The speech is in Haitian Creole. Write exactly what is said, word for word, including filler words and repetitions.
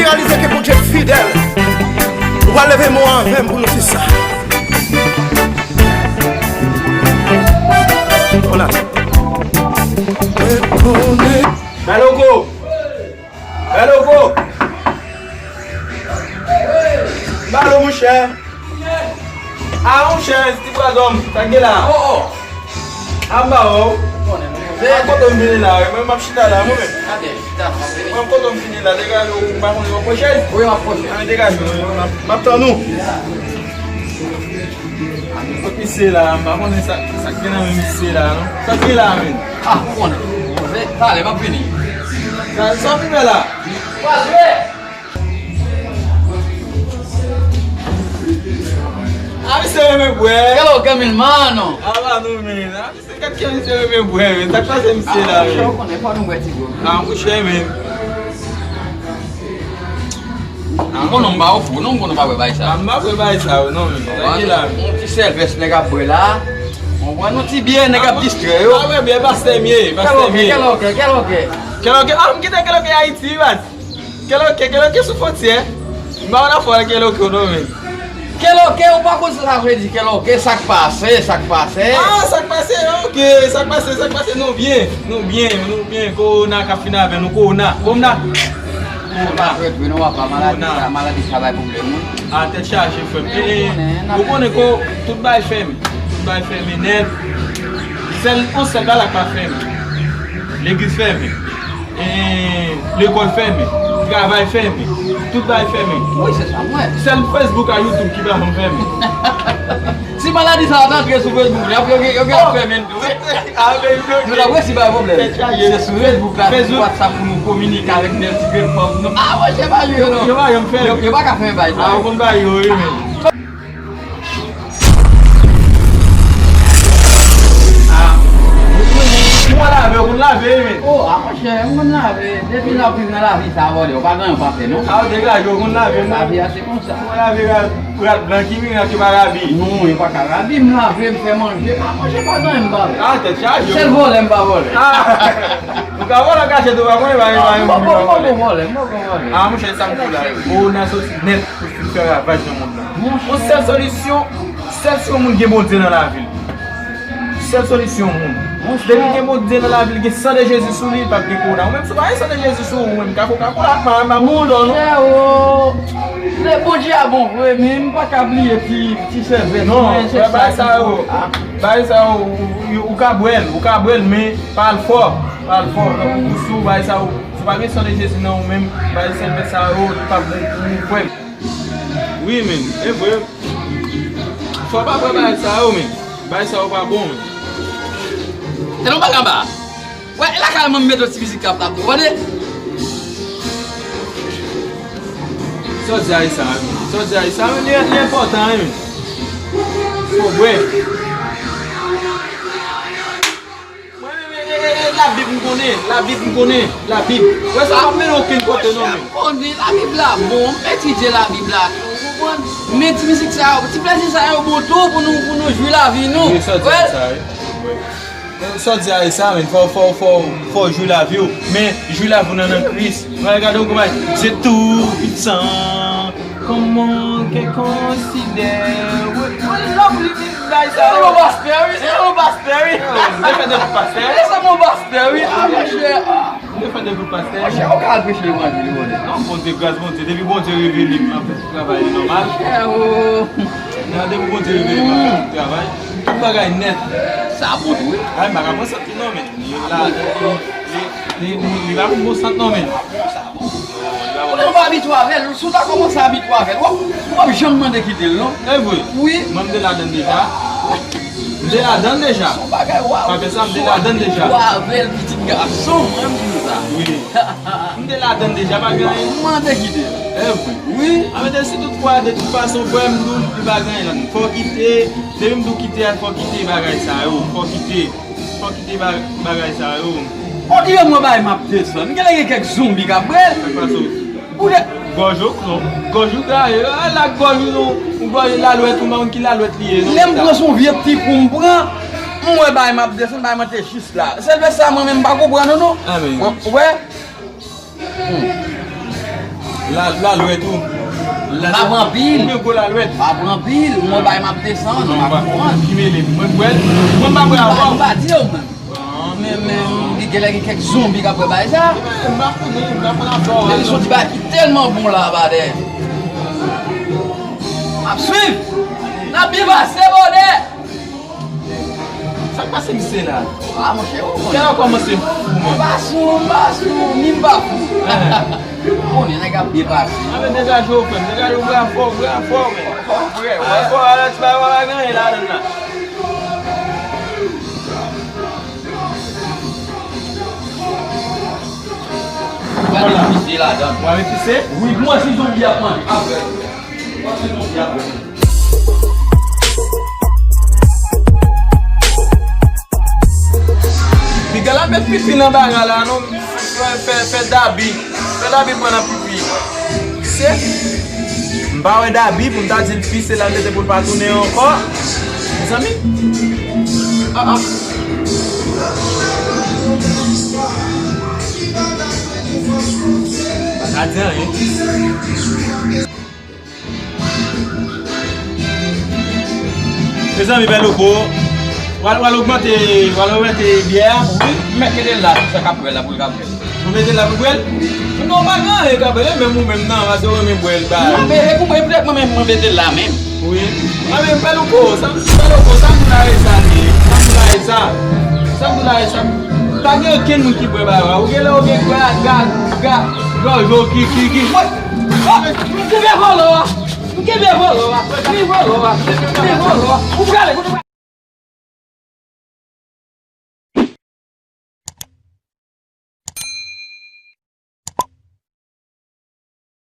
Realize ke Bondye fidèl. Ou pral leve men w avè m pou nou di sa. Voilà. Maloko! Maloko! Balo, monchè! A, monchè, ti bradòm, sa k gen la? Oh, oh. A, m ba w. Konnen, monchè. Mwen kote m vini la, wi. Mwen, m ap chita la, mwen menm. Mwen kote m vini la, degaje w, m pa konnen w ap pran chèz. Wi, m ap pran chèz. A, degaje w, m ap, m ap tann ou. Kot misye la, m pa konnen sa, sa k gen nan men misye la, non. Sa k gen la, menm? A, konnen. Talè, m ap vini. Sa, sa w vin fè la? Pase! A, misye renmen bwè. Hello, Camille, mano. A, ba nou, men. A, misye, gad ke misye renmen bwè, men. Sa k pase misye la, men? A, monchè, ou konnen, fò nou bwè ti dlo. A, monchè, men. A, m konnen w pa ofri, non, m konnen w pa bwè bagay sa. A, m pa bwè bagay sa, non, men. Sa ki la, men? Yon ti sèvès nèg ap bwè la. Ou konprann, yon ti byè nèg ap distrè yo. A, mwen byen, pastè m ye, pastè m ye. Kèlòkè, kèlòkè, kèlòkè. Kèlòkè, a, m kite kèlòkè Ayiti, baz. Kèlòkè, kèlòkè sou fwontyè. M pa konn afè kèlòkè w non, men. Kèlòkè, ou pa konn sa sa vle di. Kèlòkè, sa k pase, sa k pase. A, sa k pase, ok, sa k pase, sa k pase, nou byen, nou byen, nou byen. Kowona k ap fini avè nou, kowona, kowona. Kowona. Maladi sa, maladi sa bay pwoblèm, wi. A, tèt chaje, frè m. E, ou konnen ko, tout bagay fèmen, tout bagay fèmen nèt. Sèl, yon sèl bagay la k pa fèmen. Legliz fèmen. E, lekòl fèmen, travay fèmen, tout bagay fèmen. Wi, se sa m wè. Sèl Facebook ak YouTube ki pa janm fèmen. Si maladi sa a t antre sou Facebook, yo, yo, yo, yo gen fèmen l tou, wi. Nou t ap resi bay pwoblèm. Se sou Facebook la, sou WhatsApp pou nou kominike avèk bèl ti grenn fanm nou. A, monchè, pa jwe non. Yo pa janm fèmen. Yo, yo pa ka fèmen bay sa. A, ou konn bay yo, wi, men. A, ou konn lave, ou konn lave, men. O, a, monchè, m konn lave. Depi n ap viv nan lavi sa a, vòlè, ou pa gen anyen w pa fè, non. A, ou degaje, ou konn lave, men. Lavi a, se konsa. Ou konn lave rad, rad blan ki mirak yo pa rabi. Non, yo pa ka rabi, m lave, m fè manje, m pa manje, pa gen anyen m pa fè. A, tèt chaje. Sèl vòlè m pa vòlè. A, ou ka vòlè an kachèt, ou pa konnen, pa gen anyen. M poko vòlè, m poko vòlè. A, monchè, sa m di la, kowona soti nèt. Pou fin fè ravaj nan mond lan. Yon sèl solisyon, sèl si yon moun gen Bondye nan lavi l. Sèl solisyon moun. Depi gen Bondye nan lavi l, gen san de Jezi sou li, l p ap gen kowona. Ou menm, si w pa gen san de Jezi sou ou, ou menm, ka Coca-Cola, pa, pa, pa, non. Monchè, o, le Bondye a bon vre, men m pa ka bliye ti, ti sèvèt. Non, bagay sa yo, bagay sa yo, ou, ou, ou ka bwè l, ou ka bwè l, men pa l fò, pa l fò. Donk, ou sou bagay sa yo, si w pa gen san de Jezi nan ou menm, bagay sèvèt sa yo, li p ap bon pou ou, frè m. Wi, men, e vre. Fò w pa pran bagay sa yo, men. Bagay sa yo pa bon, men. Tèlman bagay anba. Wè, e lakay mwen m mete yon ti mizik k ap tap tou, tande? Sa w di a e sa, men. Sa w di a e sa, men, li, li enpòtan, wi, men. Fò w bwè. Mwen menm, e, e, e, Labib m konnen, Labib m konnen, Labib. Wè sa pa mennen okenn kote non, men. Konnen Labib la bon, m etidye Labib la tou, ou konprann? Men ti mizik sa yo, ti plezi sa yo bon tou pou nou, pou nou jwi lavi nou. Wi, sa w di a e sa, wi. Sa w di a e sa, men. Fò, fò, fò, fò w jwi lavi w. Men, jwi lavi w nan, nan Kris. Mwen gade yon konpay, Dieu Tout-Puissant, comment que considère. Wè, wè, lòm li vin bay sa yo. Se yon pastè, wi, se yon pastè, wi. Yo, yo fè de bout pastè. Se yon pastè, wi. A, monchè, a. Yo fè de bout pastè. Monchè, ou ka al preche levanjil, wi, monchè. Non, Bondye, gras Bondye. Depi Bondye revele m, m ap fè tout travay li nòmal. Monchè, o. Nan, depi Bondye revele m, m ap fè tout travay. Tout bagay nèt. Sa bon, wi. Ay, m pa ka pran sant li non, men. Li la, li, li, li, li, li pa vin bon sant non, men. Ou pa abitye avè l, si w ta kòmanse abitye avè l, w ap, w ap janm mande kite l, non? E vre. Wi. Mwen, m te ladann deja. M te ladann deja. Se yon bagay, waw. Pa fè sa, m te ladann deja. Si w abitye avè l, pitit gason, mwen, m di w sa. Wi. M te ladann deja, pa gen anyen. Mande kite l. E vre. Wi. A, men si tout fwa, de tout fason, frè m, nou, li pa gen anyen. Fò kite, depi m di w kite a, fò kite bagay sa yo, fò kite. Fò kite ba-, bagay sa yo. On dirait mwen bay m ap desann. Genlè gen kèk zonbi k ap pran l. Sa k pase w? Ou de- Gòj ou, non. Gòj ou gaye. A, la gòj ou, non. Ou gòj lalwèt, ou pa konn ki lalwèt li ye, non. Lè m pran se yon vye ti kou m pran, m wè bay m ap desann, bay mwen te jis la. Se lè sa mwen menm m pa konprann ou, non. A, men. Ou wè? Hmm. La, lalwèt ou. M pa pran pil. Ou gen gwo lalwèt. M pa pran pil. Ou wè bagay m ap desann, m pa konprann. Ki mele m? Mwen bwè l. Mwen m pa bwè avè w. M pa di yo menm. Men, men, gen, genlè gen kèk zonbi k ap wè bagay sa. M pa konnen, m pa konn afè w. Depi sou ti bagay ki tèlman bon la, badè. M ap swiv. N ap byen pase, bòdè. Sa k pase misye la? Ah, monchè, ou konnen. Kè w kòmanse fou, man. M pa sou, m pa sou, ni m pa fou. Ou konnen, nèg ap byen pase. Ah, men degaje w, frè m. Degaje w, bravo, bravo, men. Bravo, alò, ti bagay, pa gen anyen ladann la. Gade pise ladann. Ou ap pise? Wi, mwen si zonbi ap manje. Apre. Mwen si zonbi ap manje. Piga la met pipi nan bagay la, non. Fè, fè, fè Dabi. Fè Dabi pran nan pipi. Se. M pa wè Dabi pou m ta di l pise la, l te pou l pa tounen ankò. Mezanmi. Ah, ah. Pa ta di anyen. Mezanmi, bèl opo. W al, w al ogmante, w al ogmante byè a. Wi, m mèt mete l la, sa k ap bwè l la, pou l ka bwè l. Ou mete l la pou bwè l? Non, pa gen anyen k ap bwè l, menm ou menm nan, paske ou renmen bwè l, ba. Non, men, e pou mwen, e poutèt mwen menm, mwen mete l la menm. Wi. A, men, bèl opo, sa, bèl opo, sa moun la ye sa, li. Sa moun la ye sa. Sa moun la ye sa. Pa gen okenn moun ki bwè bagay la. Ou gen lè ou gen gra, gra, gra, gòj ou ki, ki, ki. Wè. M kenbe vòlò a! M kenbe vòlò a! M kenbe vòlò a! M kenbe vòlò a! Ou prale, kote w prale?